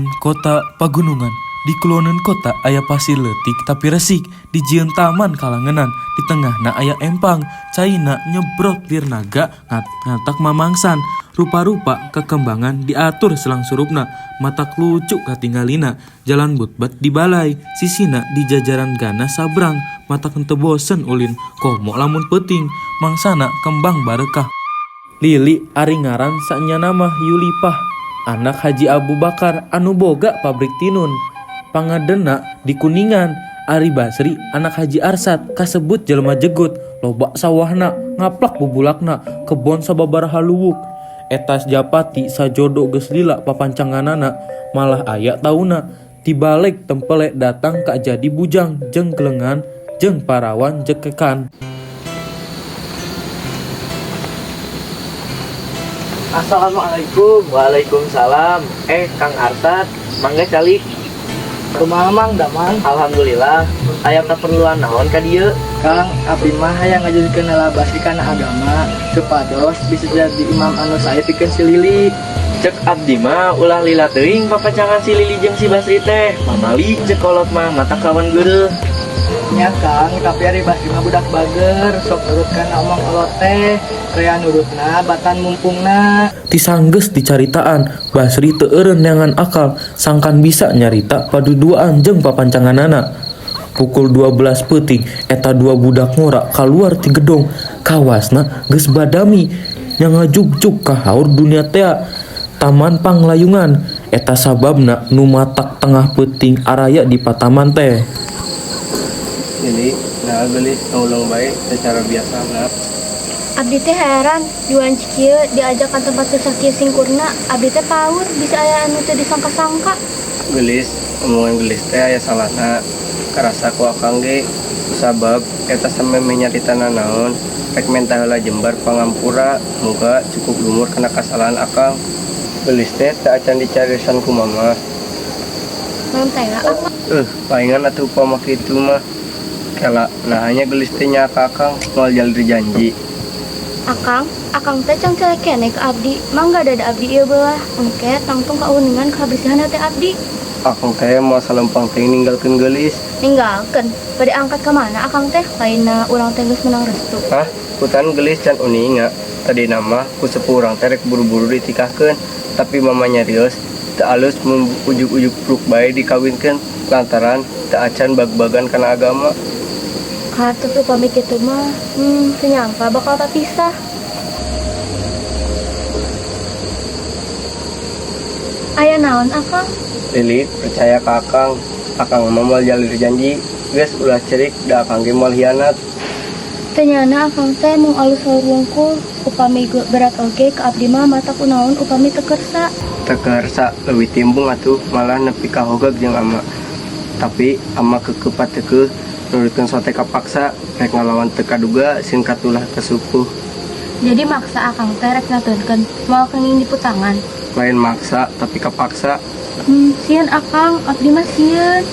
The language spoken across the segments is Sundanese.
Kawasan kota pagunungan. Di kuloneun kota aya pasir leutik tapi resik. Dijieun taman kalangenan. Di tengahna aya empang. Caina nyebrot lir naga ngatak mamangsan. Rupa-rupa kekembangan diatur selang surupna. Matak lucu katinggalina. Jalan butbat di balai. Sisina di jajaran ganas sabrang. Matak henteu bosen ulin. Komo lamun peuting. Mangsana kembang barekah. Lili ari ngaran saenyana mah Yulipah. Anak Haji Abu Bakar anu boga pabrik tinun. Pangedena di Kuningan. Ari Basri anak Haji Arsat kasebut jelema jegut. Loba sawahna, ngaplak bubulakna, kebon sababaraha luwuk. Eta Japati sajodo geus lila papancanganana, malah aya tauna. Tibalik tempele datang ka jadi bujang jeung gelengan jeung parawan jekekan. Assalamualaikum. Waalaikumsalam. Kang Arsat, mangga calik. Kumaha Mang damang? Alhamdulillah. Aya keperluan naon ka dieu? Kang, abdi mah hayang ngajadikeun Basri kana agama supados bisa jadi imam anu sae pikeun si Lili. Cek abdi mah ulah lila teuing papacangan si Lili jeung si Basri teh. Pamali cek kolot mah mata kawan geureuh. Nya Kang, tapi ari Basri mah budak bager, sok nurut kana omong kolot teh, rea nurutna batan mumpungna. Ti sanggeus dicaritaan, Basri teu eureun neangan akal, sangkan bisa nyarita paduduaan jeung papancanganana. Pukul 12 peuting, eta dua budak ngora kaluar ti gedong. Kawasna geus badami, nya ngajugjug ka haur dunia tea. Taman Panglayungan, eta sababna nu matak tengah peuting araya di pataman teh. Lili, nah gelis ngulung bae secara biasa nah. Abdi teh heran, diwanci kieu diajak ka tempat susah kieu singkurna, abdi teh paur bisa aya anu teu disangka-sangka. Gelis, omongan gelis teh aya salahna. Karasa ku akang ge sabab eta samemeh nyarita nanaon, rek menta heula jembar pangampura, muga cukup lumur kana kasalahan akang. Gelis teh teu acan dicarisan ku mama. Naon teh akang? Palingan atuh upama kitu mah. Kela, nah hanya gelis teh nya ka akang moal jalir janji. Akang, akang teh cang celek keneh ka abdi, mangga dada abdi ieu beulah. Engke tangtung kauningan kabersihan hate abdi. Akang teh moal salempang teh ninggalkeun gelis. Ninggalkeun? Bade angkat ka mana akang teh? Lainna urang teh geus menang restu. Hah? Kutan gelis can uninga. Tadi nama ku sepuh urang teh rek buru-buru ditikahkeun, tapi mama nyarios teu alus mun ujug-ujug pruk bae dikawinkeun lantaran teu acan bag-bagan kana agama. Kartus upami kitu mah, teu nyangka bakal tapisah. Aya naon akang? Lili, percaya ka akang. Akang mah moal jalir janji. Geus ulah cerik da akang ge moal hianat. Teu nyana akang teh mung alus wungkul, upami berat oge ka abdi mah mata kunaon upami teu kersa. Teu kersa leuwih timbung atuh malah nepi ka hogag jeung ama. Tapi ama keukeuh pateukeuh nurutkeun sote kapaksa rek ngalawan teu kaduga sieun katulah kasupuh. Jadi maksa akang teh rek ngaturkeun moal kenging diputangan. Lain maksa tapi kapaksa. Sieun akang, abdi mah sieun.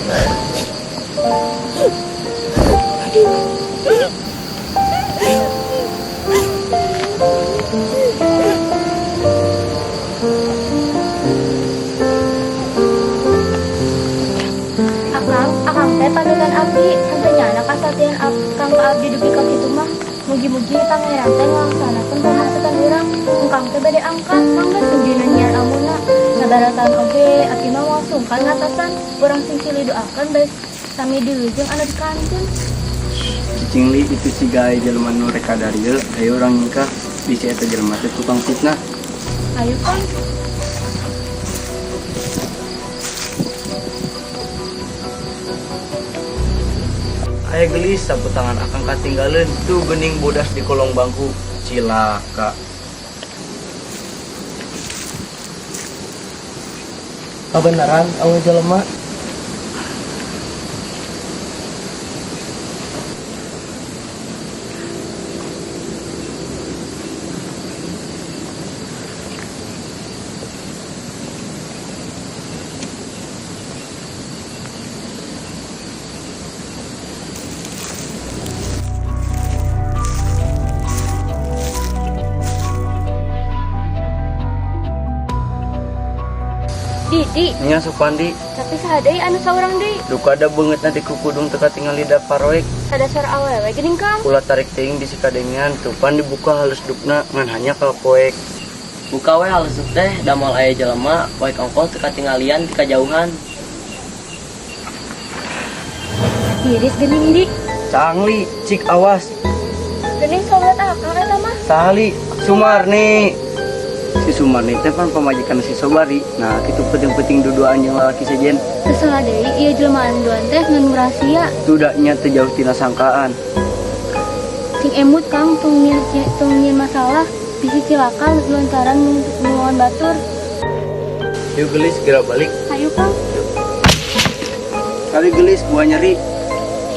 Akang, akang teh panutan abdi, henteu nyana kasatian akang ka abdi dugi ka kitu mah. Mugi-mugi pangeran teh ngalaksanakeun pamasukan urang. Engkang teh bade angkat, mangga sungguhna nyiar amuna. Sabaratan oge, abdi mah moal sungkan ngatasan. Urang sing silih doakeun bae sami dilujeng anu dikantun. Cicing li itu siga aya jelema nu rek kadarieu, ayo urang nyingkah bisi eta jelema teh tukang fitnah. Ayo Kang. Aya gelis sapu tangan akang katinggaleun tuh geuning bodas di kolong bangku. Cilaka. Kabeneran awe jelema. Di, Didi. Nya Supandi. Tapi saha deui anu saurang deui? Duka ada beungeutna di kukudung teu katingali da paroek. Ada suara awewe geuning, Kang. Ulah tarik teuing bisi kadengean, tupan dibuka halus dukna ngan hanya kapoek. Buka we halus teh da moal aya jelema, poek ongkoh teu katinggalian ti kajauhan. Tiris geuning di. Cangli, cik awas. Geuning sobat akang eta mah. Sali, Sumarni. Si Sumarni teh pan pamajikan si Sobari. Nah, kitu penting-penting duduaan jeung lalaki sejen. Teu salah deui ieu jelema duaan teh ngan rahasia. Tudaknya teu jauh tina sangkaan. Sing emut, Kang, tong nyieun masalah bisi cilaka lantaran nulungan batur. Yuk gelis, geura balik. Hayu, Kang. Kali gelis, gua nyeri.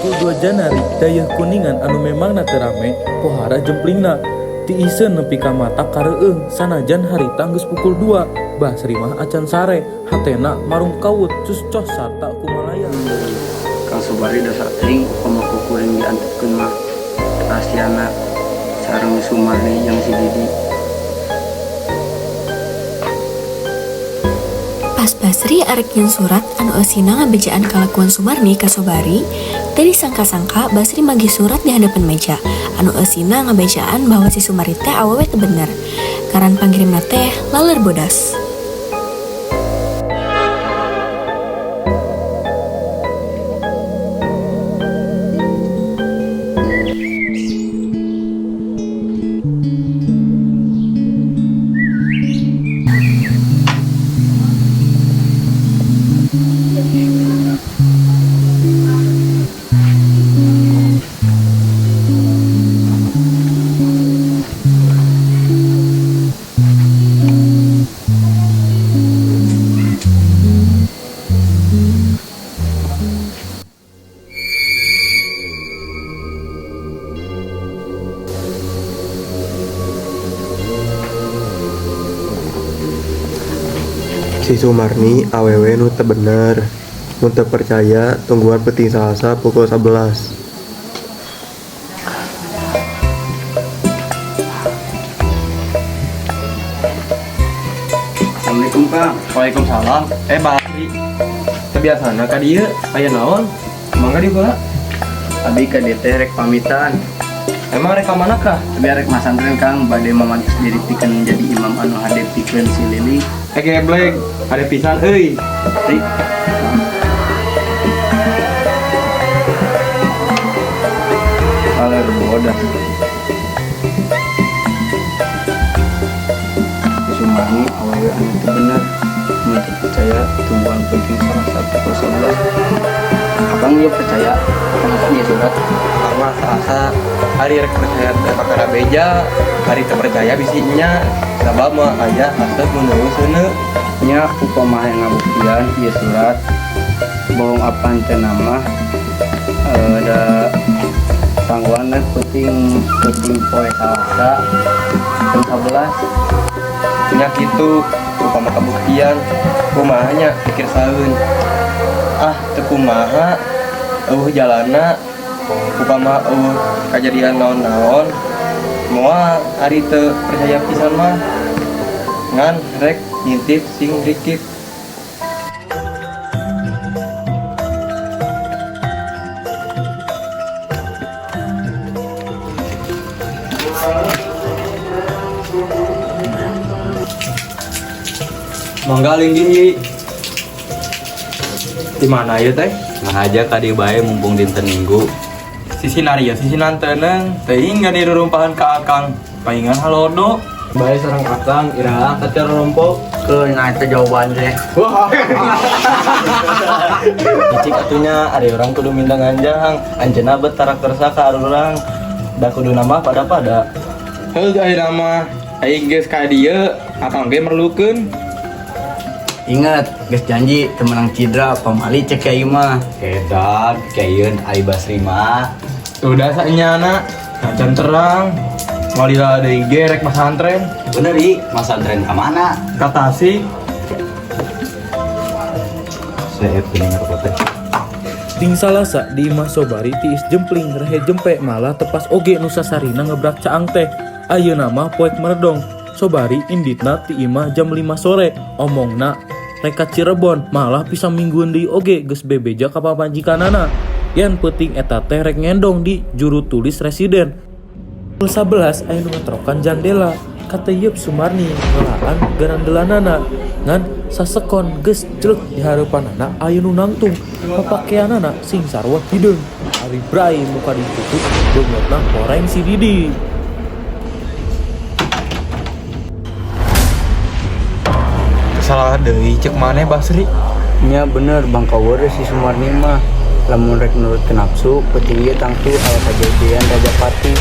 Ku 2 Janari dayeuh Kuningan anu memangna teu rame pohara jemplingna. Tiiseun nepi ka mata kareueung sanajan harita geus pukul 2. Basri mah acan sare, hatena marungkawut cuscos sarta kumalaya. Kang Sobari dosa teuing upama ku kuring diantepkeun mah. Rahasiana sareng Sumarni jeung si Didi. Pas Basri arek nyieun surat anu eusina ngabejaan kalakuan Sumarni ka Sobari, teu disangka-sangka Basri manggih surat di handapeun meja anu eusina ngabejaan bahwa si Sumarni teh awewe teu bener. Ngaran pangirimna teh Laler Bodas. Si Sumarni awewe nu teu bener. Mun teu percaya tungguan peuting Salasa pukul 11. Assalamualaikum, Kang. Waalaikumsalam. Eh, Basri. Teu biasana ka dieu, aya naon? Mangga diheula. Abi ka dieu teh rek pamitan. Emang rek ka mana kah? Abi rek masantren, Kang, bade mamantos diri pikeun jadi imam anu hade pikeun si Lili. Eh, geblek, hade pisan euy. Ri. Kaler bodas. Si Sumarni awewe anu teu bener. Mun teu percaya tungguan penting Salasa pukul 11. Akang ieu percaya kana ieu surat? Akang mah asa ari rek percaya teh kakara beja, ari teu percaya bisi nya. Sabab mah aya haseup mun eueuh seuneu. Nya upama hayang ngabuktian ieu surat bohong apa henteu mah da tangguhan we penting penting poe Salasa jam 11. Nya kitu upama kabuktian kumaha nya pikir saeun. Ah, teu kumaha eueuh jalana upama eueuh kajadian naon-naon moal ari teu percaya pisan mah ngan rek ngintip sing rikip. Mangga linggih, Yi. Di mana ieu teh? Ngahaja ka dieu bae mumpung dinten Minggu. Sisi nari ya, sisi nanteuneng, teuing gani rurumpahan ka Akang. Paingan halodo. Bae sareng Akang iraha ka rompok. Keun nah eta jawaban teh. Cicik atunya ari urang kudu minta nganjang. Anjeunna bet tarak kersa ka urang. Da kudu nambah pada-pada. Heuh ayeuna mah aing geus ka dieu, Akang ge merlukeun. Ingat, geus janji teu meunang cidra pamali cek kiai mah. Edan, kayeun ari Basri mah. Udah saenyana, acan terang. Walila deui ge rek masantren. Bener I, masantren ka mana? Ka Tasik. Seep geuning ngarokok teh. Ting Salasa di imah Sobari tiis jempling rehe jempe malah tepas oge nu sasarina ngebrak caang teh. Ayeuna mah poek meredong. Sobari inditna ti imah jam 5 sore omongna Rek ka Cirebon malah bisa mingguan deui oge geus bebeja ka pamajikanana. Yen peuting eta teh rek ngendong di juru tulis residen. Pukul 11 aya nu ngetrokan jandela. Kateyep Sumarni ngelaan garandelanana. Ngan sasekon geus jlek di hareupanana aya nu nangtung. Papakeanana sing sarua hideung. Ari bray muka ditutup beungeutna horeng si Didi. Salah deui cek maneh Basri. Nya bener bangkaweur si Sumarni mah. Lamun rek nurutkeun nafsu, peuting ieu tangtu aya kajadian Rajapati.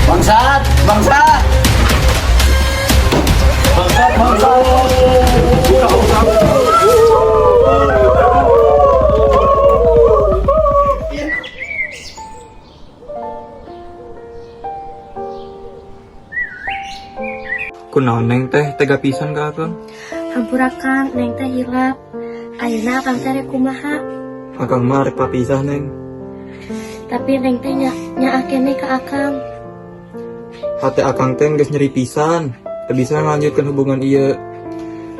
Bangsat, bangsat. Bangsat, bangsat. Kunaon Neng teh tega pisan ka Akang? Hampura Kang, Neng teh hilap. Ayeuna Akang teh rek kumaha? Akang mah rek papisah Neng. Tapi Neng teh nya nyaah keneh ka Akang. Hate Akang teh geus nyeri pisan. Teu bisa ngalanjutkeun hubungan ieu.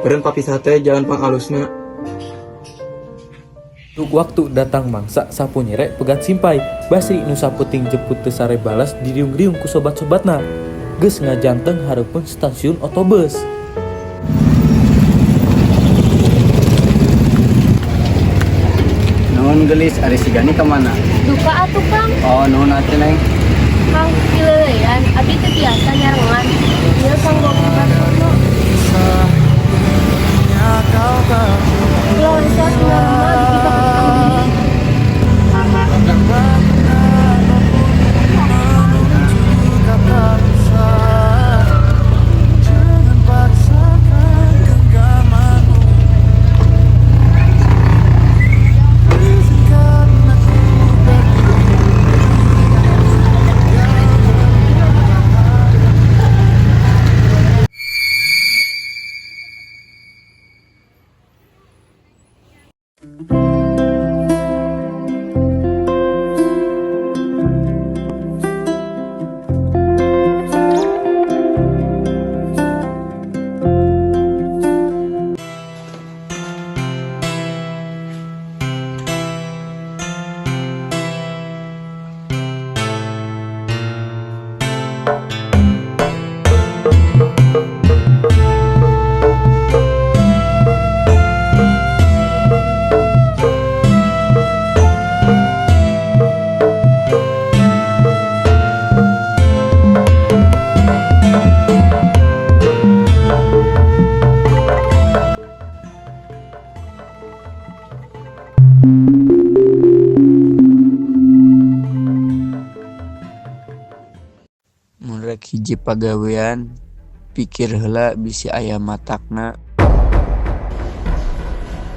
Beureun papisah teh jalan pangalusna. Duk waktu datang mangsa sapu nyere pegat simpai. Basri nu saputing jemput teu sare balas diriung-riung ku sobat-sobatna. Geus ngajanteng hareupeun stasiun otobus. Nuhun geulis, ari si Gani ka mana? Duka atuh Kang. Oh, nuhun atuh Neng. Kang pileuleyan, abdi teu tiasa nyarengan. Ieu kanggo bantono. Ulah resa keluar rumah dugi ka petang deui. Mun rek hiji pagawean, pikir heula bisi aya matakna.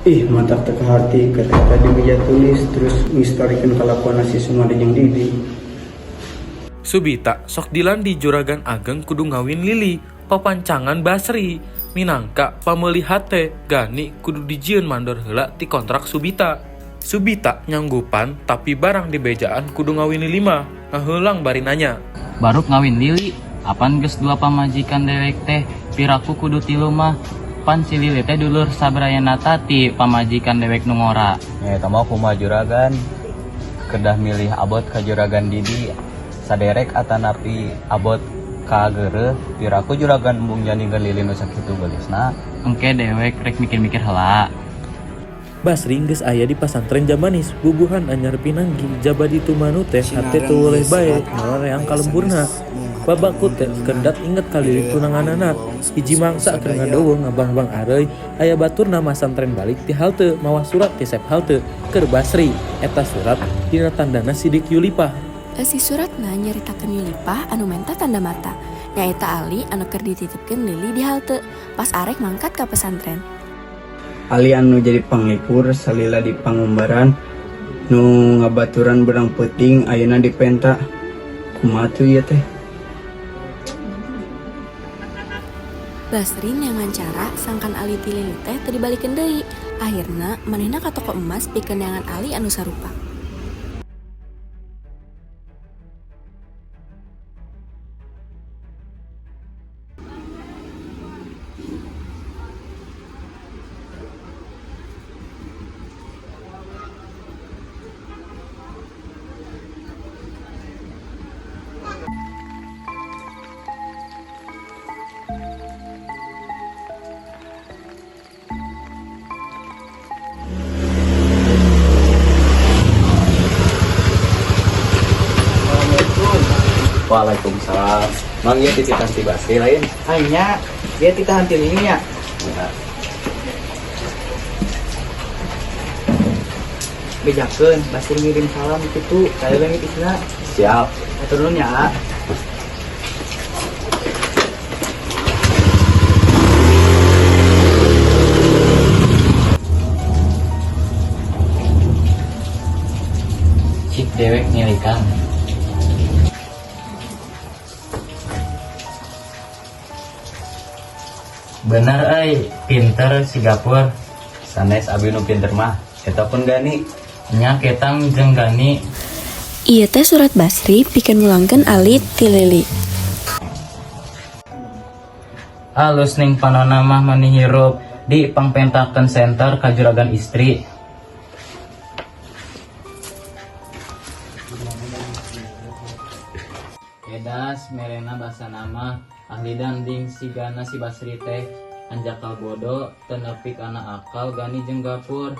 Ih, matak teu kaharti keur eta di meja tulis terus ngistorikeun kalakuanna si Sumarni jeung Didi. Subita sok dilandi Juragan Ageng kudu ngawin Lili, papancangan Basri. Minangka pameuli hate, Gani kudu dijieun mandor heula ti kontrak Subita. Subita nyanggupan tapi barang dibejaan kudu ngawin Lili mah, ngaheulang bari nanya. Baruk ngawin Lili, apan geus dua pamajikan dewek teh, piraku kudu tilu mah. Pan si Lili teh dulur sabrayanata ti pamajikan dewek nu ngora. Nya eta mah kumaha juragan. Kedah milih abot ka juragan Didi. Saderek atanapi abot ka geureuh, piraku juragan embung nyandingkeun Lili nu sakitu geulisna. Engke dewek rek mikir-mikir heula. Basri geus aya di pasantren Jamanis, bubuhan anyar pinanggih jaba ditumanu teh hate teu weleh bae malah reang ka lemburna. Babaku teh kendat inget ka lirik tunanganana. Hiji mangsa keur ngadeuweung ngabangbang areuy, aya baturna masantren balik ti halte mawa surat ti sep halte keur Basri. Eta surat dina tandana Sidik Yulipah. Eusi suratna nyaritakeun Yulipah anu menta tanda mata, nyaeta Ali anu keur dititipkeun Lili di halte pas arek mangkat ka pesantren. Ali anu jadi panglipur salila di pangumbaran nu ngabaturan beurang peuting ayeuna dipenta. Kumaha tuh ieu teh? Basri neangan cara sangkan Ali ti Lili teh teu dibalikeun deui. Akhirna manehna ka toko emas pikeun neangan Ali anu sarupa. Waalaikumsalam. Mang, ieu tititan ti Basri lain? Nya, dia titahan ti ini ya. Ya. Bejakeun, Basri ngirim salam kitu, saya leungit isna. Siap. Hatur nuhun ya. Cik dewek ngilikan. Bener euy, pinter si Gapur. Sanes abi nu pinter mah, eta pun Gani. Nya ketang jeung Gani. Ieu teh surat Basri pikeun mulangkeun Ali ti Lili. Alus ning panona mah mani hirup di pangpentakeun senter ka juragan istri. Edas merena basana mah ahli danding sigana si Basri teh anjakal bodo teu nepi kana akal Gani jeung Gapur.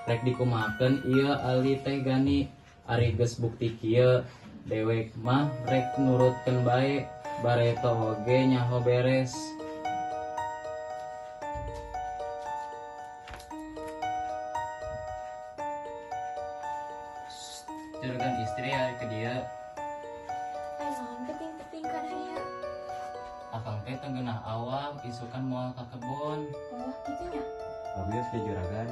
Rek dikumahakeun ieu Ali teh Gani ari geus bukti kieu dewek mah rek nurutkeun bae bareto oge nyaho beres. Juragan istri ari ka dieu. Aya naon peuting-peuting ka dieu? Akang teh teu ngeunah awak isukan moal ka kebon. Oh, kitu nya. Abius ke juragan,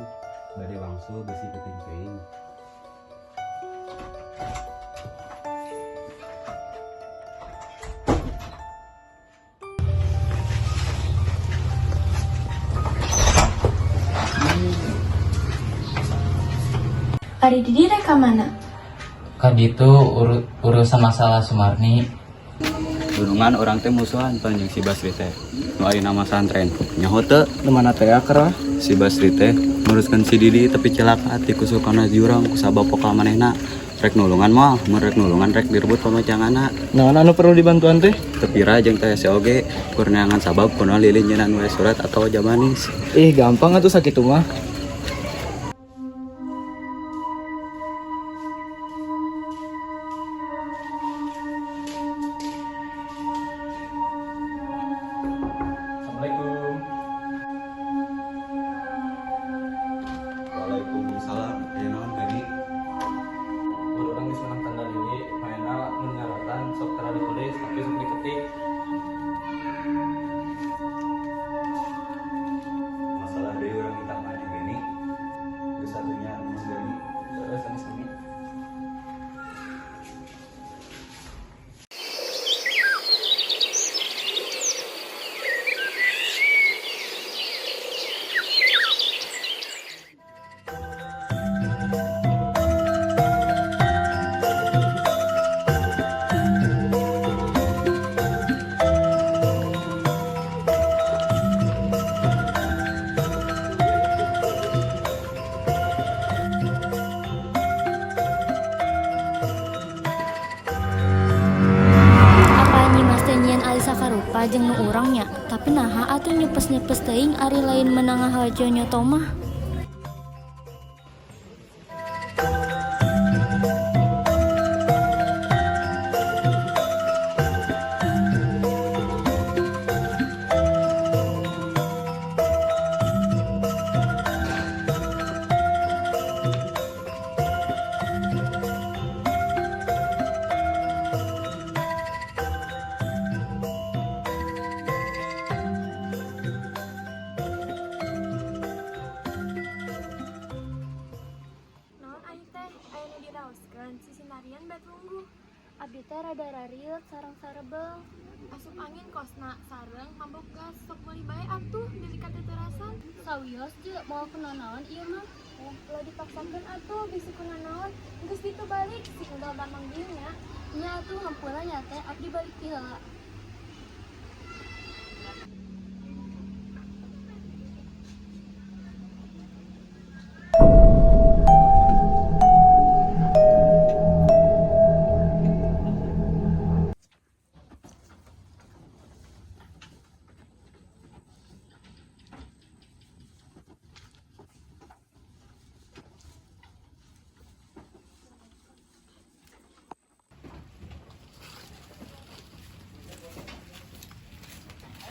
bade wangsul besi peuting teuing. Ari Didi rek ka mana? Ka ditu urusan masalah Sumarni. Gunungan urang teh musuhan pan jeung si Basri teh. Nu ayeuna mah santren. Nyaho teu? Nu mana teh akrah? Si Basri teh nguruskeun si Didi tapi cilaka tikusuk kana jurang kusabab pokal manehna. Rek nulungan moal, mun rek nulungan rek direbut pamacanganna. Naon anu perlu dibantuan teh? Teu pira jeung teh si oge kur neangan sabab kunaon lilin nyeunaan we surat atawa jamanis. Ih, gampang atuh sakitu mah. Assalamualaikum. Waalaikumsalam. Aya naon Gani? Urang geus menang tanda lili, mainna mun nyaratan sok tara ditulis tapi sok diketik. Masalah deui urang ditambah jeung Gani. Geus satunya nuhun Gani. Heeh, sami-sami. Apa Nyimas teh nyieun Ali sakarupa jeung nu urang nya, tapi naha atuh nyepes-nyepes teuing ari lain meunang ngahajo nyoto mah. Naon ai teh aya nu diraoskeun sisinarian bet lungguh. Abdi teh rada rariut sareng sarebel. Asup angin kosna sareng mabok gas sok meuli bae atuh bilih kateterasan. Sawios je moal kunanaon ieu mah. Ulah dipaksakeun atuh bisi kunanaon. Geus ditu balik si unggal damang dieu nya. Nya atuh hampura nya teh abdi balik ti heula.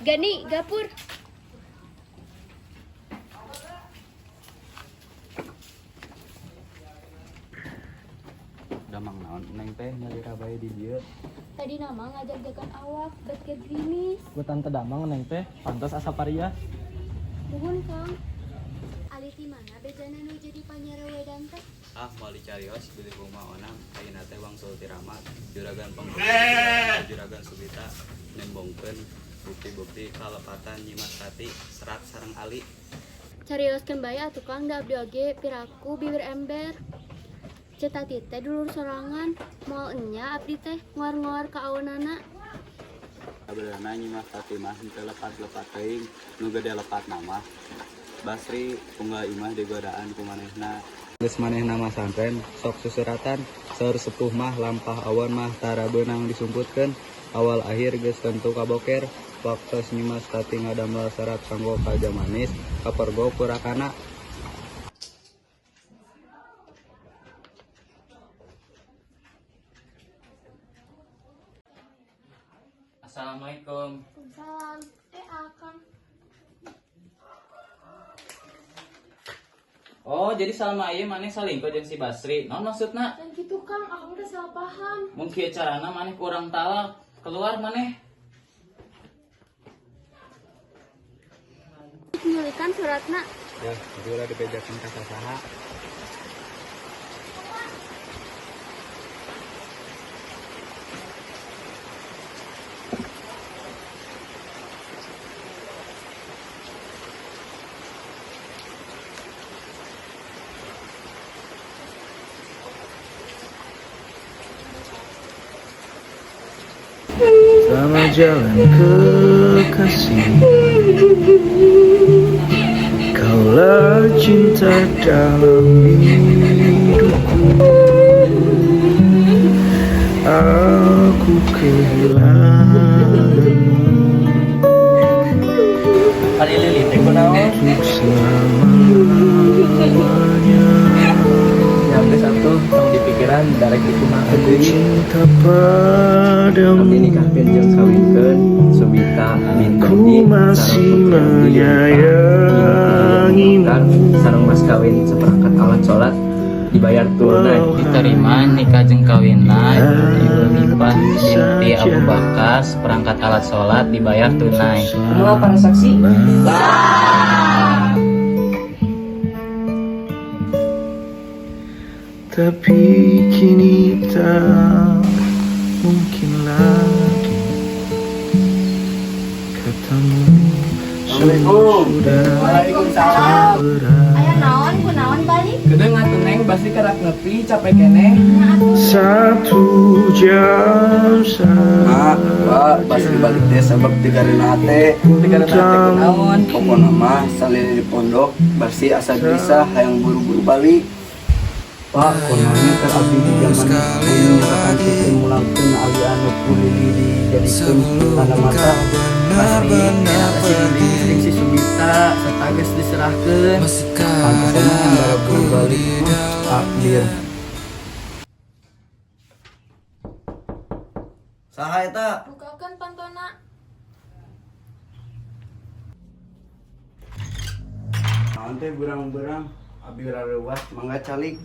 Gani, Gapur. Damang naon neng teh nyalira bae di dieu? Tadi nama ngajak-jakan awak, bet ke gerimis. Ku tante damang neng teh, pantas asa pariah. Nuhun, Kang. Ali ti mana bejana nu jadi panyarewedan teh? Ah, moal dicarios bilih kumaha onang ayeuna teh wangsul ti Rama juragan penghulu juragan Subita nembongkeun bukti-bukti kalepatan Nyimas Tati serat sareng Ali. Carioskeun bae atuh Kang, da abdi oge piraku bibir ember. Ceu Tati teh dulur sorangan, moal enya abdi teh nguar-nguar ka aweunana. Sabenerna Nyimas Tati mah henteu lepat-lepat teuing, nu gede lepatna mah Basri unggal imah digodaan ku manehna. Geus manehna masantren sok susuratan, saur sepuh mah lampah awon mah tara beunang disumputkeun, awal akhir geus tentu kaboker. Waktos Nyimas Tati ngadamel serat kanggo ka Jamanis kapergok ku rakana. Assalamualaikum. Waalaikumsalam. Eh, Akang. Oh, jadi salama ieu maneh salingkuh jeung si Basri. Naon maksudna? Dan gitu Kang, akang teh salah paham. Mun kieu carana maneh kurang talak. Keluar maneh. Nyulikan suratna. Ya, jadi ulah dibejakeun ka sasaha. Selamat jalan kekasih, kaulah cinta dalam hidupku. Aku kehilanganmu Ari Lili teh kunaon? untuk selama-lamanya. Nya geus atuh tong dipikiran darek dikumahakeun Aku deui. cinta padamu, Abdi nikahkeun jeung kawinkeun Subita bin ku Dodi sareng masih putri abdi Lipah binti Mukhtar menyayangimu. sareng mas kawin seperangkat alat sholat dibayar tunai. Diterima nikah jeung kawinna Ibu Lipah binti Abu Bakar seperangkat alat sholat dibayar tunai. Kumaha para saksi? Tapi kini tak mungkin lagi katamu semua sudah Waalaikumsalam. tak berarti. Aya naon kunaon balik? Kedeung atuh Neng, Basri karak nepi capek keneh. Nya atuh. Satu jam Mak, Pak, Basri saja balik teh sabab tigarena hate. Tigarena hate kunaon? Pokona mah salili di pondok, Basri asa gelisah hayang buru-buru balik. Pak, kononnya keur abdi di zaman anu nyerakan sistem mulangkeun ali anu ku Lili dijadikeun tanda mata. Basri, eta si Lili jeung si Subita serta geus diserahkeun. Pantesan yang buru balik mah takdir. Saha eta? Bukakeun pantona. Naon teh berang-berang, abi rareuwas mangga calik.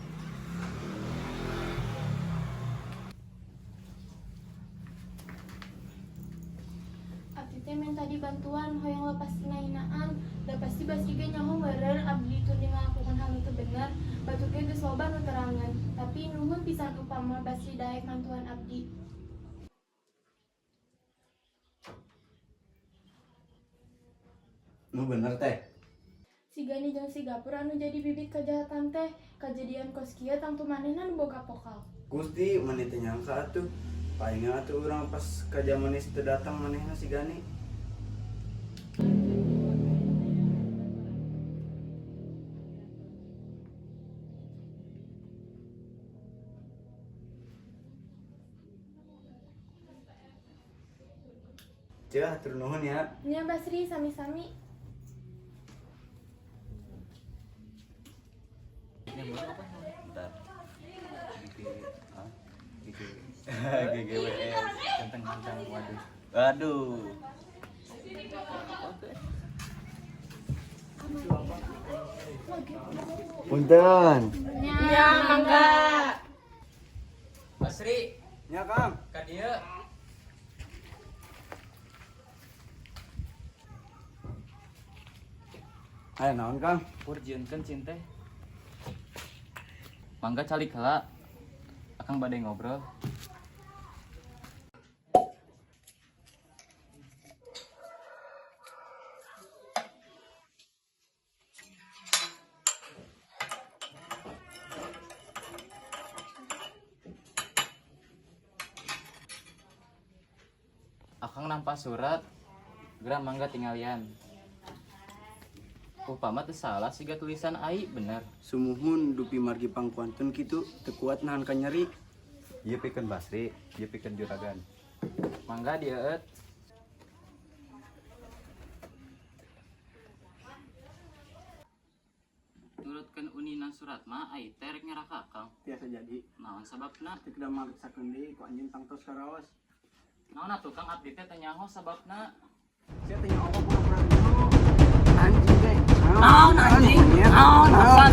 Abdi teh minta dibantuan hoyong lepas tinainaan. Da pasti Basri ge nyaho meureun abdi teu ngalakukan hal nu teu bener. Batur ge geus loba nu terangan. Tapi nuhun pisan upama Basri daek mantuan abdi. Nu bener teh. Si Gani jeung si Gapur anu jadi bibit kajahatan teh. Kajadian kos kieu tangtu manehna nu boga pokal. Gusti maneh teu nyangka atuh. Palingan atuh urang pas ka Jamanis teu datang manehna si Gani. Ceu, hatur nuhun ya. Nya Basri sami-sami. Bentar. GG ah, GG GGWS ganteng-ganteng waduh. Waduh. Punten. Ya, mangga. Basri. Nya, Kang. Ka dieu. Aya naon, Kang? Pur jieunkeun cinte. Mangga calik heula. Akang bade ngobrol. Akang nampa surat. Geura mangga tinggalian. Upama teu salah siga tulisan ai bener. Sumuhun, dupi margi pangkuanten kitu teu kuat nahan kanyeri. Ieu pikeun Basri, ieu pikeun juragan. Mangga dieueut. Nurutkeun unina surat mah ai teh rek nyerah ka akang. Tiasa jadi. Naon sababna? Teu kedah mariksakeun deui ku anjeun tangtos karaos. Naon atuh, Kang, abdi teh teu nyaho sababna. Sia teh nyaho pura-pura nyaho. Anjing teh. Naon anjing? Naon bangsat?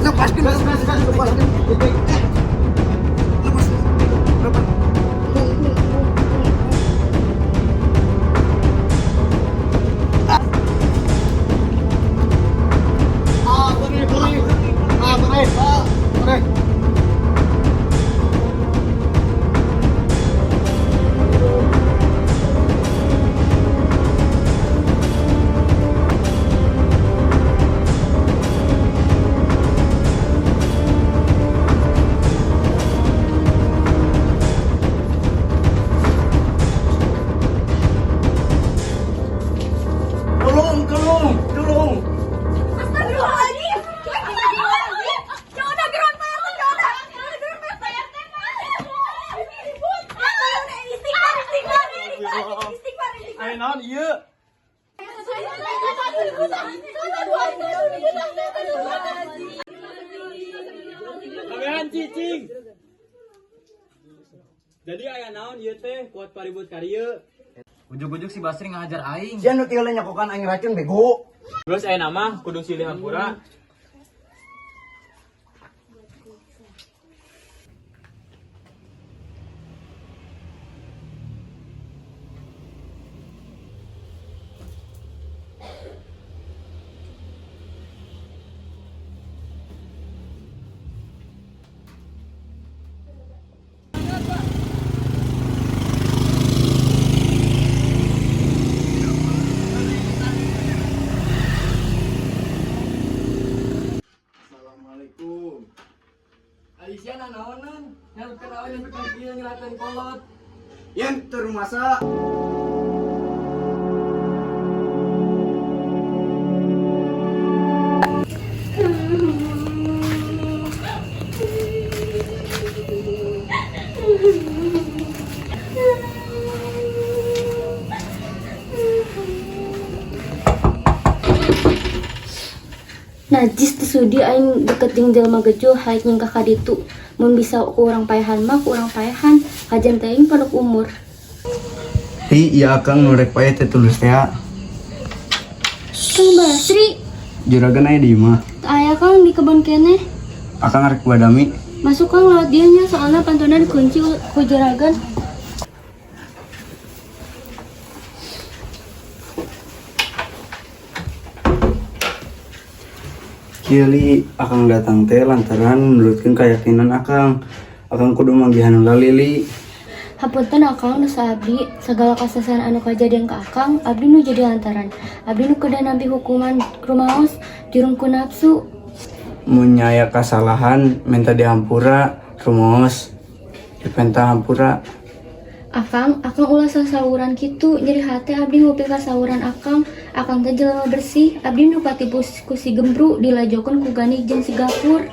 Lepaskeun, lepaskeun, lepaskeun. Lepas. Lepas. Ah, sorry, sorry. Ah, sorry. Ah, sorry. Tolong, tolong, tolong. Astagfirullahaladzim. Astagfirullahaladzim. Jangan gerak Pak RT, jangan. Jangan gerak Pak RT, Pak. Istighfar, istighfar, istighfar, istighfar, istighfar. Aya naon ieu? Kabehan cicing. Jadi aya naon ieu teh kuat paribut karieu? Ujug-ujug si Basri ngahajar aing. Sia nu tinggal nyakokan aing racun bego. Terus aya nama kudu silih hampura. Assalamualaikum. Alicia nanaonan, nyarupkeun awewe nepi ka kieu nyerahkeun kolot. Yen teu rumasa. Najis, teu sudi aing deket jeung jelema gejul haik nyingkah ka ditu. Mun bisa ku urang paehan mah ku urang paehan, kajen teuing pondok umur. Li, ieu akang nu rek paeh teh tulus teh. Kang Basri. Juragan aya di imah? Teu aya, Kang, di kebon keneh. Akang rek badami. Masuk, Kang, lewat dieu nya, soalna pantona dikunci ku juragan. Kieu Li, akang datang teh lantaran nurutkeun keyakinan akang. Akang kudu manggihan heula Lili. Hapunten Akang, dosa abdi, sagala kasasahan anu kajadian ka Akang, abdi nu jadi lantaran. Abdi nu kedah nampi hukuman rumaos jurung ku nafsu. Mun aya kasalahan minta dihampura, rumaos dipenta hampura. Akang, Akang ulah sasawuran kitu, nyeri hate abdi nguping kasawuran Akang. Akang teh jelema bersih, abdi nu katipu ku si Gembru dilajokeun ku Gani jeung si Gapur.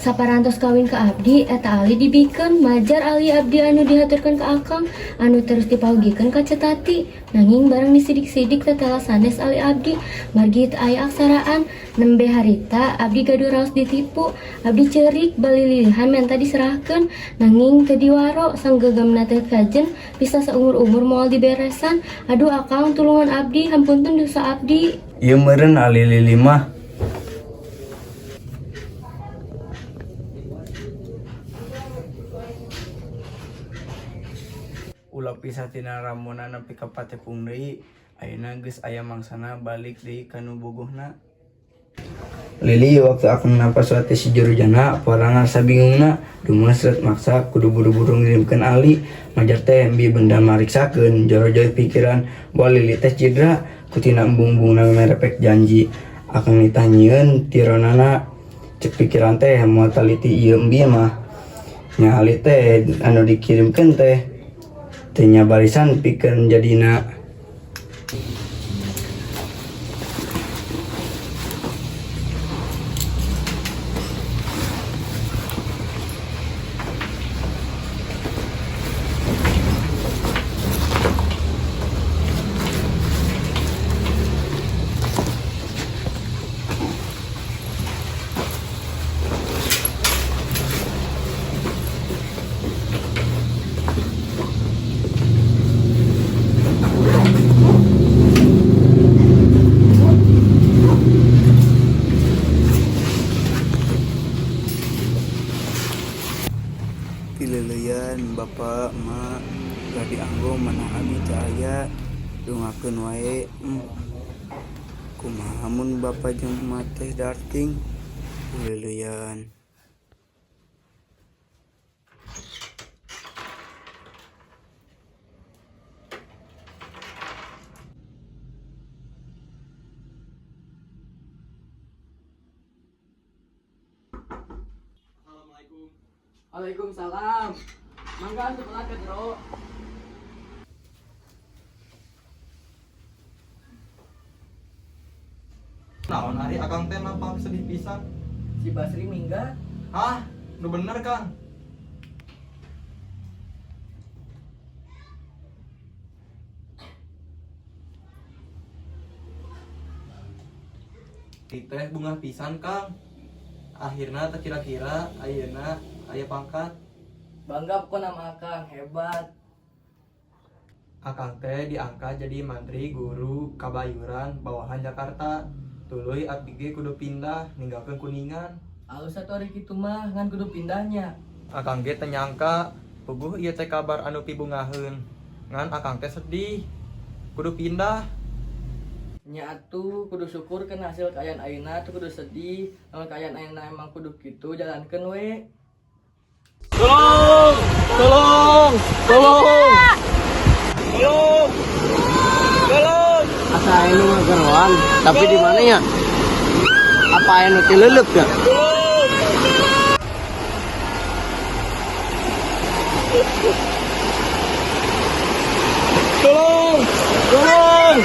Saparantos kawin ka abdi, eta Ali dibikeun, majar Ali abdi anu dihaturkeun ka akang, anu terus dipalugikeun ka Ceu Tati. Nanging barang disidik-sidik tetela sanes Ali abdi, margi teu aya aksaraan. Nembe harita abdi gaduh raos ditipu, abdi ceurik balililihan menta diserahkeun, nanging teu diwaro, sanggegemna teh kajen bisa saumur-umur moal diberesan. Aduh akang, tulungan abdi, hampunten dosa abdi. Ieu meureun Ali Lili mah. Ulah pisah tina ramona nepi ka patepung deui, ayeuna geus aya mangsana balik deui ka nu bogohna. Lili waktu akang nampa surat ti si jurujana, porang ngarasa bingungna, dumas ret maksa kudu buru-buru ngirimkeun Ali, majar teh embi benda mariksakeun, jorojoy pikiran bahwa Lili teh cidra, kutina embung-embungna merepek janji, akang nitah nyieun tironana, cek pikiran teh moal taliti ieu embi mah, nya Ali teh anu dikirimkeun teh teu nya barisan pikeun jadina. Pileuleuyan bapa emak ulah dianggo manah abi teu aya, dongakeun wae. Kumaha mun bapa jeung emak teh darting? Pileuleuyan. Assalamualaikum. Waalaikumsalam. Mangga asup lah ka jero. Naon ari akang teh nampak sedih pisan? Si Basri minggat. Hah? Nu bener, Kang? Teh bungah pisan, Kang. Akhirna teu kira-kira ayeuna aya pangkat. Bangga pokona mah akang, hebat. Akang teh diangkat jadi mantri guru kabayuran bawahan Jakarta. Tuluy abdi ge kudu pindah ninggalkeun Kuningan. Alus atuh ari kitu mah, ngan kudu pindahnya. Akang ge teu nyangka puguh ieu teh kabar anu pibungaheun. Ngan akang teh sedih. Kudu pindah. Nya atuh kudu syukur kana hasil kaayaan ayeuna teu kudu sedih. Lamun kaayaan ayeuna emang kudu kitu jalankeun we. Tolong! Tolong! Tolong! Tolong! Tolong! Asa aya nu ngageroan, tapi di mana nya? Apa aya nu tileuleuk ya? Tolong! Tolong!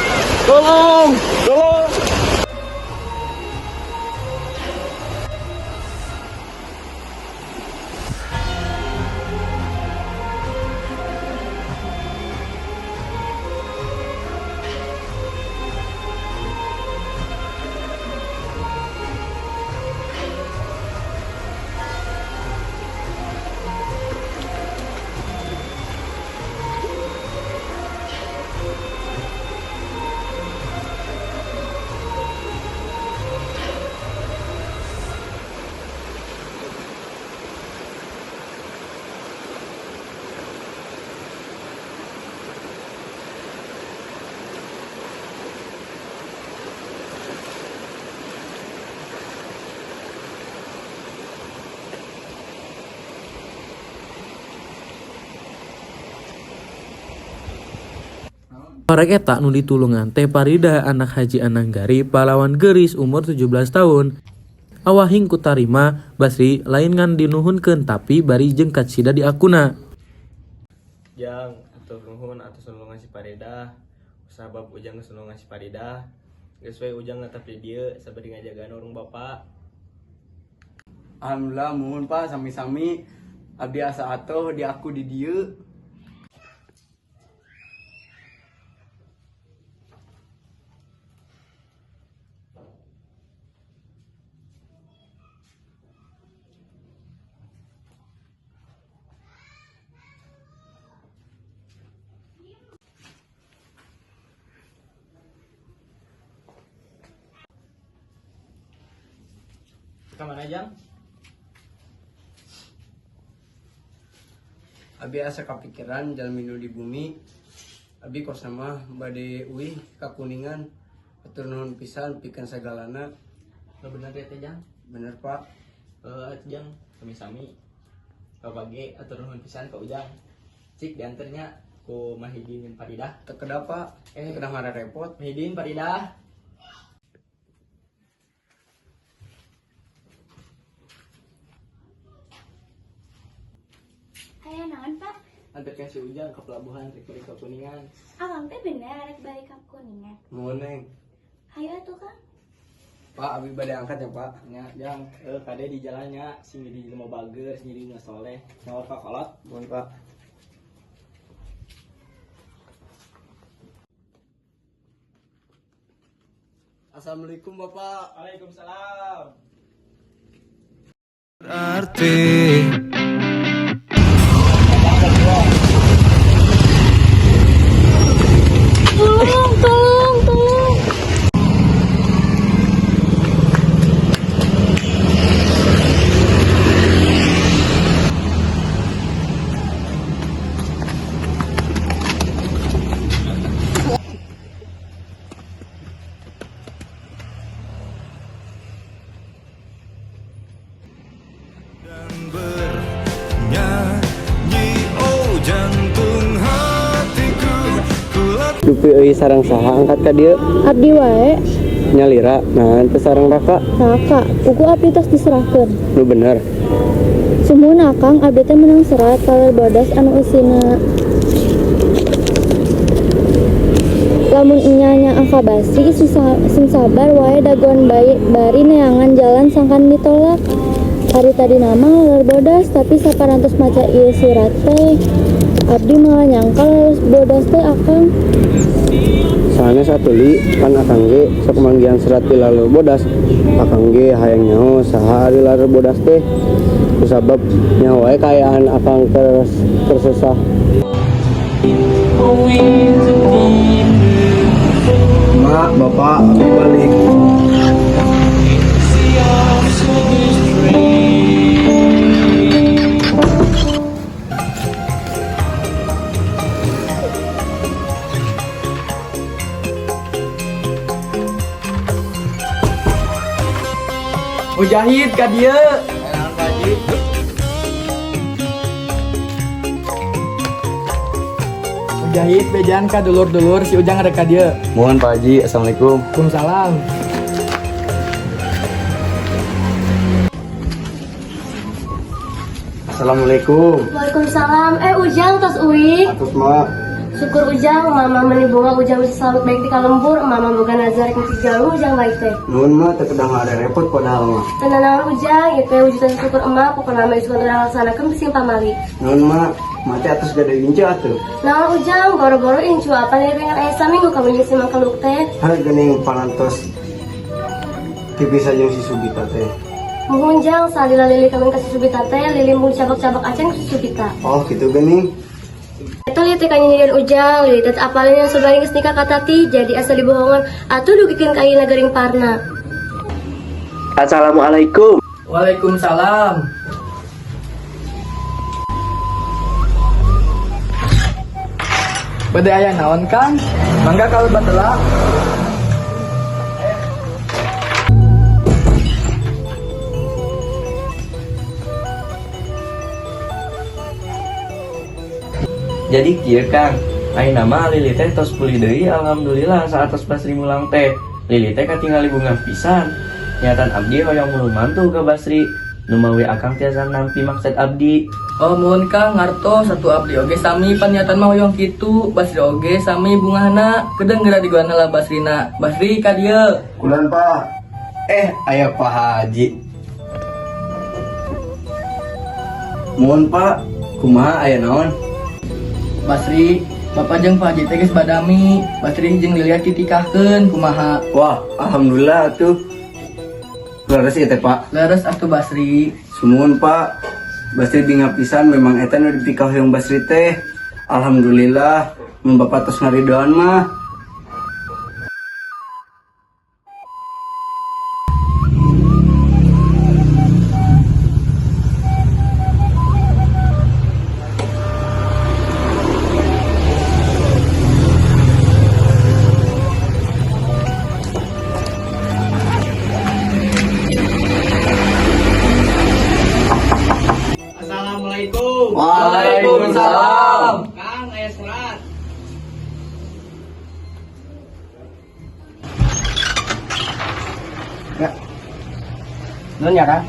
Tolong! Tolong! Horeg eta nu ditulungan teh Parida anak Haji Ananggari pahlawan geuris umur 17 tahun. Awahing kutarima Basri lain ngan dinuhunkeun tapi bari jeung kacida diakuna. Jang, atur nuhun atas nulungan si Parida. Sabab ujang geus nulungan si Parida. Geus we ujang ngetep di dieu sabari ngajagaan urung bapa. Alhamdulillah, muhun Pak, sami-sami. Abdi asa atoh di aku di dieu. Ka mana, Jang? Abi asa kapikiran jalmi nu di bumi. Abi kosna mah bade uih ka Kuningan. Hatur nuhun pisan pikeun sagalana. Lo bener ya teh, Jang? Bener, Pak. Eh, Jang, sami-sami. Bapak ge hatur nuhun pisan ka Ujang. Cik dianternya ku Mahidin jeung Faridah. Teu kedah, Pak. Eh, Teu kedah repot. Mahidin, Faridah. Aya naon, Pak? Anterkeun si Ujang ke pelabuhan rek balik ke Kuningan. Akang teh bener rek balik ka Kuningan? Muhun, Neng. Hayu atuh, Kang. Pak, abi bade angkat ya, Pak. Nya, Jang, eh kade di jalannya sing jadi jelema bager, sing jadi jelema soleh. Nyaur ka kolot. Muhun, Pak. Assalamualaikum, Bapak. Waalaikumsalam. Arti. Tolong, tolong, tolong. Dan bernyanyi, oh jantung hatiku kula. Dupi euy, sareng saha angkat ka dieu? Abdi wae. Nyalira, nah teu sareng Raka? Raka, buku abdi tos diserahkeun. Nu bener? Sumuhun, Akang, abdi teh menang serat kaler bodas anu eusina lamun nyaah ka Basri sing sabar wae dagoan bayi bari neangan jalan sangkan ditolak. Ari tadi nama laleur bodas, tapi saparantos maca ieu surat teh abdi malah nyangka laleur bodas teh Akang. Sanes atuh, Li, pan akang ge sok manggihan serat ti laleur bodas. Akang ge hayang nyaho saha ari laleur bodas teh. Kusabab nyaho wae kaayaan akang keur susah. Mak, Bapak, abi balik. Mujahid, ka dieu. Naon, Pak Haji? Mujahid, bejaan ka dulur-dulur si Ujang rek ka dieu. Muhun, Pak Haji, assalamualaikum. Waalaikumsalam. Assalamualaikum. Waalaikumsalam. Eh, Ujang tos uih? Atos, Mak. Syukur Ujang, Mama meni bunga Ujang bisa selamat baik di kalembur. Mama boga nazar rek jalu Ujang baik teh. Nuhun, Mak, teu kedah repot padahal mah. Teu nanaon, Ujang, itu wujudan syukur emak, pokona mah isukan urang laksanakeun bising pamali. Nuhun, Mak. Mak teh atos gaduh incu atuh? Naon, Ujang, boro-boro incu, apa nih aya saminggu kawin jeung si Mangkeluk teh. Hal geuning parantos dipisah jeung si Subita teh. Muhun, Jang, salila Lili kawin ka si Subita teh, Lili mung cabak-cabak acan ku si Subita. Oh, gitu geuning. Eta Lili teh kanyinyiran Ujang, Lili teh apalin yang Sobari geus nikah ka Tati, jadi asa dibohongan atuh dugikeun ka ayeuna geuring parna. Assalamualaikum. Waalaikumsalam. Bade aya naon, Kang? Mangga kalebet heula. Jadi kieu, Kang, ayeuna mah Lili teh tos pulih deui, alhamdulillah, saatos Basri mulang teh. Lili teh katingali bungah pisan. Niatan abdi hoyong mulung mantu ka Basri. Numawi akang tiasa nampi maksud abdi. Oh, muhun Kang, ngartos satu, abdi oge sami paniatan mah hoyong kitu. Basri oge sami bungahna. Kedeung geura diguan heula Basrina. Basri, ka dieu. Kulan, Pak. Eh, aya Pak Haji. Mohon Pak, kumaha aya naon? Basri, Bapak jeung Pak Haji teh geus badami. Basri jeung Lilia ditikahkeun, kumaha? Wah, alhamdulillah atuh. Leres ieu teh, Pak. Leres atuh, Basri. Sumuhun, Pak. Basri bingah pisan, memang eta nu dipikahoyong Basri teh. Alhamdulillah, mun Bapak tos ngaridoan mah. Assalamualaikum. Waalaikumsalam. Kang, aya surat. Ya. Nuhun ya, Kang.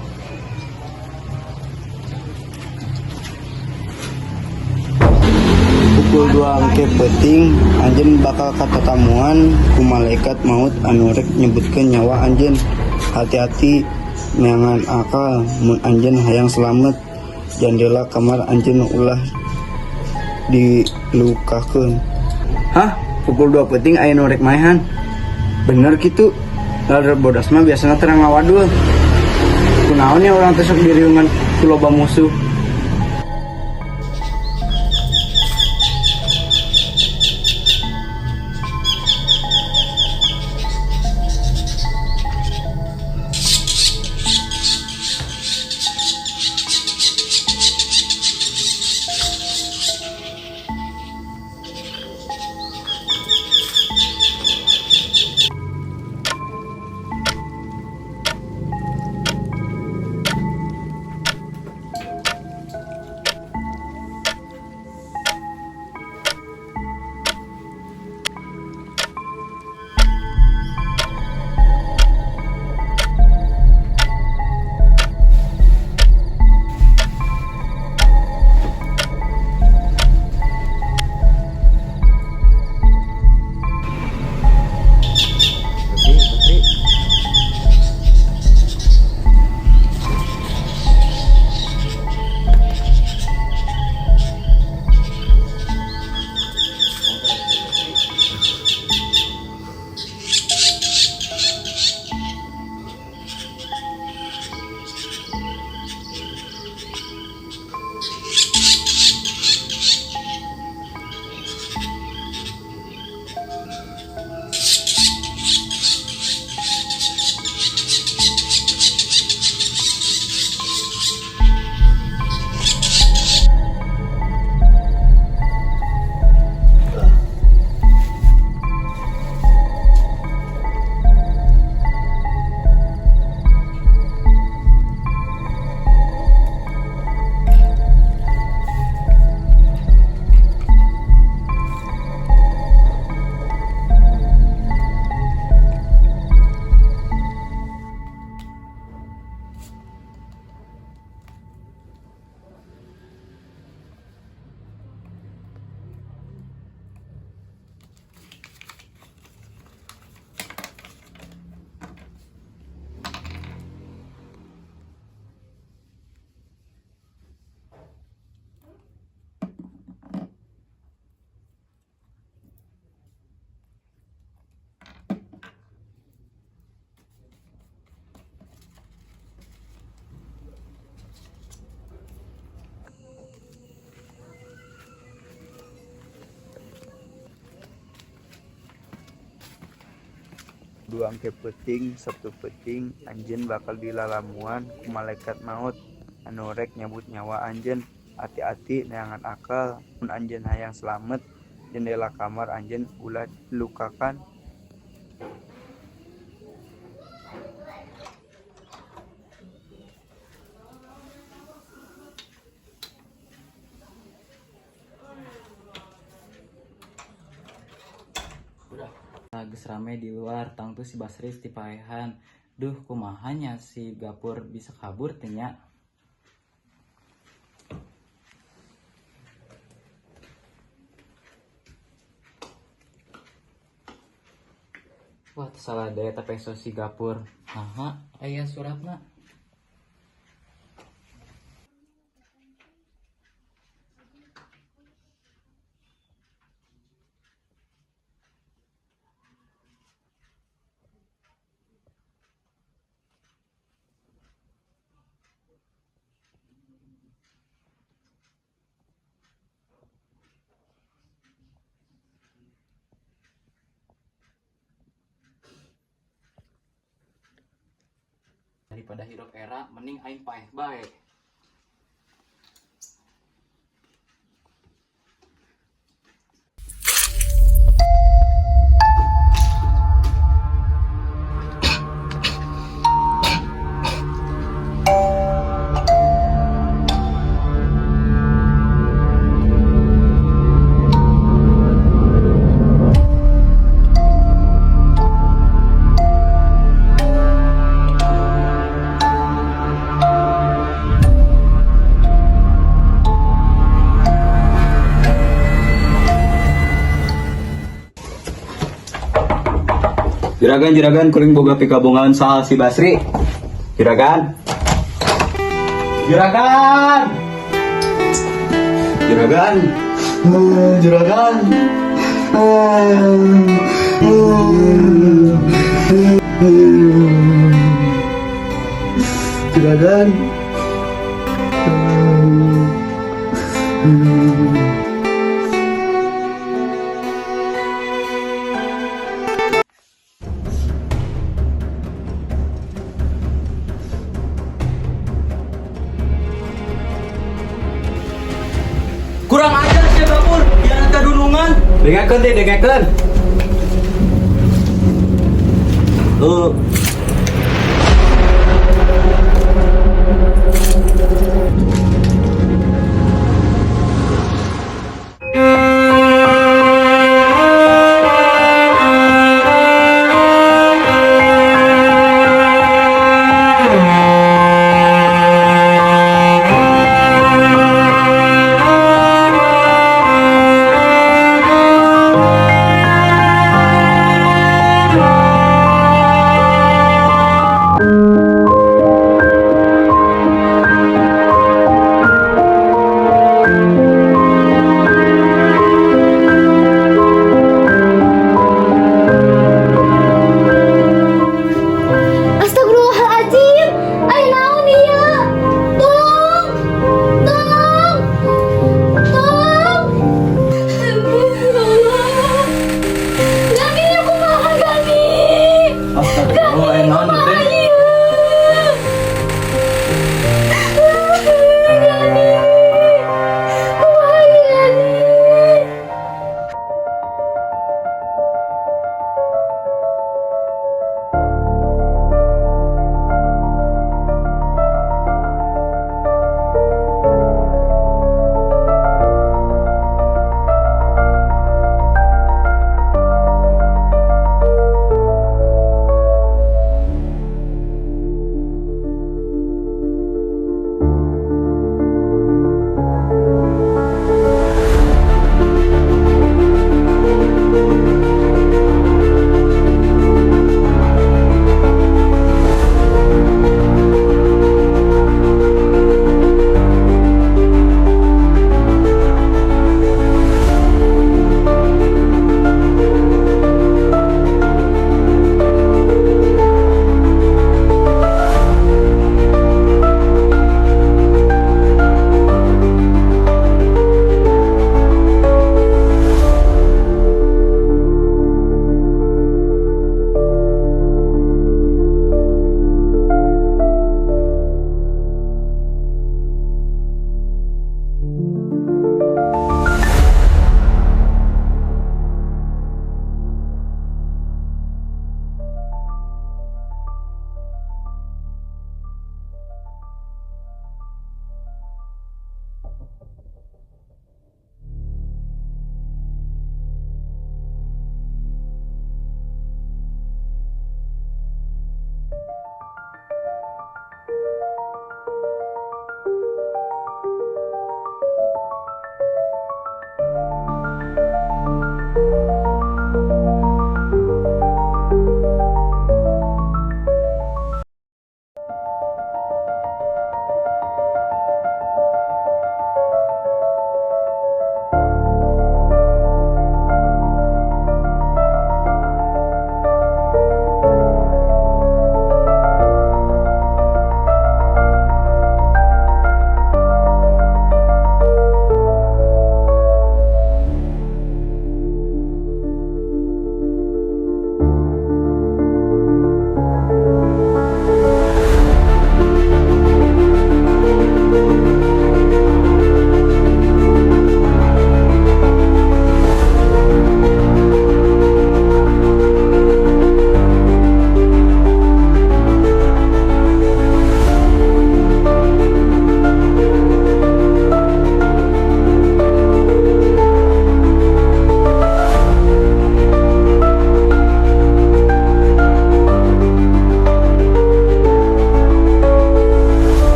Pukul 2 engke peuting anjeun bakal katatamuan ku malaikat maut anu rek nyebutkeun nyawa anjeun. Hati-hati, neangan akal mun anjeun hayang slamet. Jandela kamar anjeun ulah dilukakeun. Hah? Pukul 2 peuting aya nu rek maehan. Bener kitu. Ladar bodas mah biasana terang ngawadul. Kunaon ya urang teh sok diriungan ku loba musuh. Basri, Basri. 2 engke peuting Sabtu peuting anjeun bakal dilalamuan ku malaikat maut anu rek nyabut nyawa anjeun. Hati-hati, neangan akal mun anjeun hayang slamet. Jendela kamar anjeun ulah dilukakan. Geus rame di luar, tangtu si Basri dipaehan. Duh, kumaha nya si Gapur bisa kabur teh nya? Wah, teu salah deui eta peso si Gapur. Naha aya suratna? Daripada hirup era mending aing paeh bae. Juragan, juragan, kuring boga pikabungahan soal si Basri. Juragan. Juragan. Juragan. Juragan. Juragan. Kurang ajar sia Gapur, biar dunungan. Dengekeun teh, dengekeun. Tuh.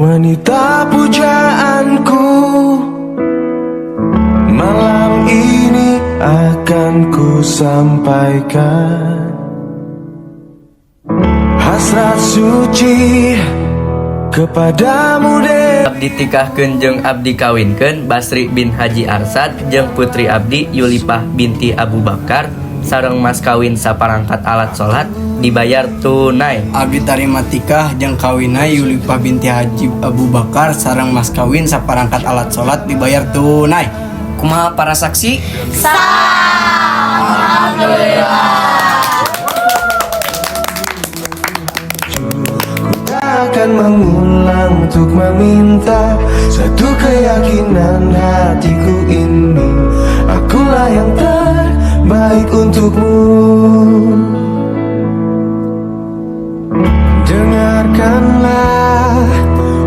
Wanita pujaanku, malam ini akan ku sampaikan hasrat suci kepadamu deh. Abdi tikahkeun jeung abdi kawinkeun Basri bin Haji Arsad jeung putri abdi Yulipah binti Abu Bakar sareng mas kawin saparangkat alat salat dibayar tunai. Abdi tarima tikah jeung kawinna Yulipah binti Haji Abu Bakar sareng mas kawin saparangkat alat salat dibayar tunai. Kumaha para saksi? Alhamdulillah. Takkan mengulang untuk meminta satu keyakinan hatiku ini. Akulah yang terbaik untukmu. Dengarkanlah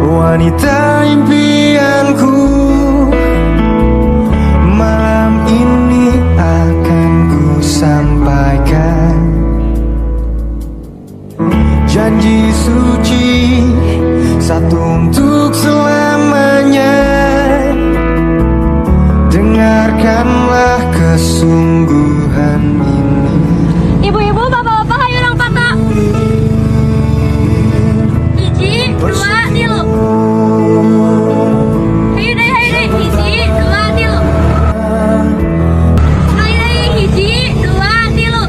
wanita impianku, malam ini akan ku sampaikan janji suci satu untuk selamanya. Dengarkanlah kesungguhan ini. Ibu-ibu, bapak-bapak, hayu urang foto. Hiji, dua, tilu. Hayu deui, hayu deui. Hiji, dua, tilu. Sekali deui, hiji, dua, tilu.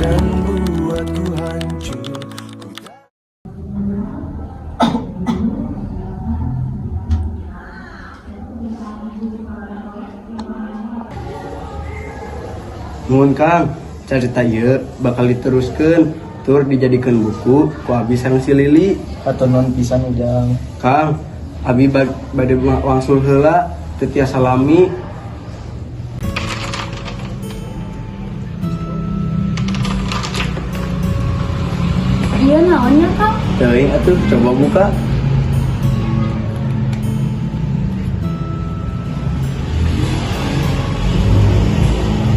Dan buatku hancur. Nuhun Kang, carita ieu bakal diteruskeun tur dijadikeun buku ku abi sareng si Lili. Hatur nuhun pisan, Ujang. Kang, abi bade wangsul heula, teu tiasa lami. Ieu naon nya, Kang? Teuing atuh, coba buka.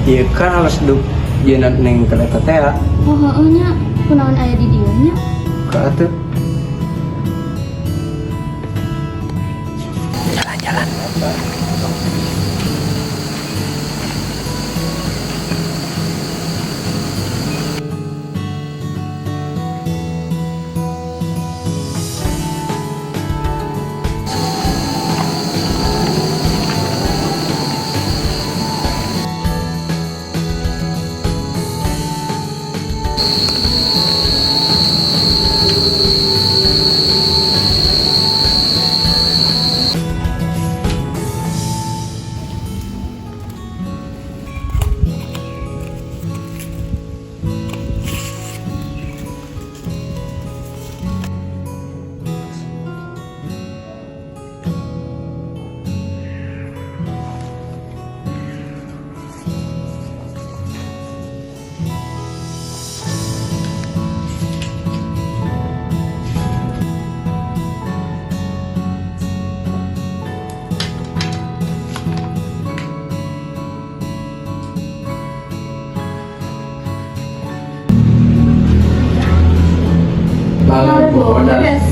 Ieu kan alas duk jieunna Neng kereta teh. Oh, heueuh nya. Kunaon aya di dieu nya? Buka atuh. Jalan-jalan. Bodas.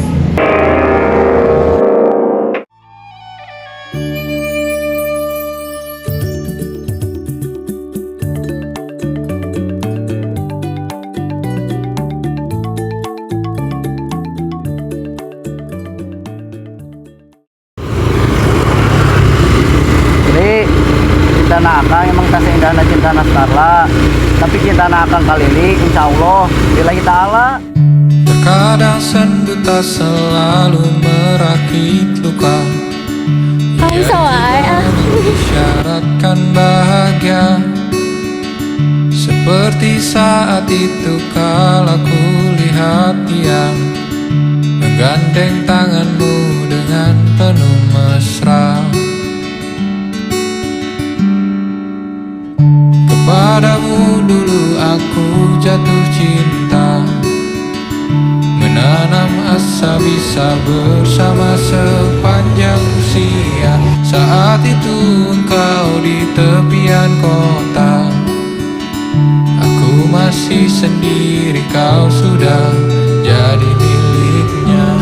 Jadi cinta akang emang tak seindah cinta Starla, tapi cinta akang kali ini insya Allah lillahi ta'ala. Terkadang sendu tak selalu merakit luka. Kamu wae ah. Syaratkan bahagia seperti saat itu kala ku lihat dia menggandeng tanganmu dengan penuh mesra. Kepadamu dulu aku jatuh cinta, menanam asa bisa bersama sepanjang usia. Saat itu engkau di tepian kota, aku masih sendiri, kau sudah jadi miliknya.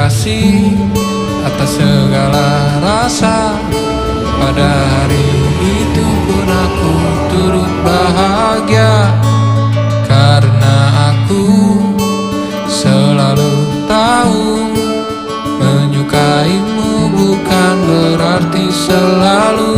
kasih atas segala rasa. Pada hari itu pun aku turut bahagia, karena aku selalu tahu menyukaimu bukan berarti selalu.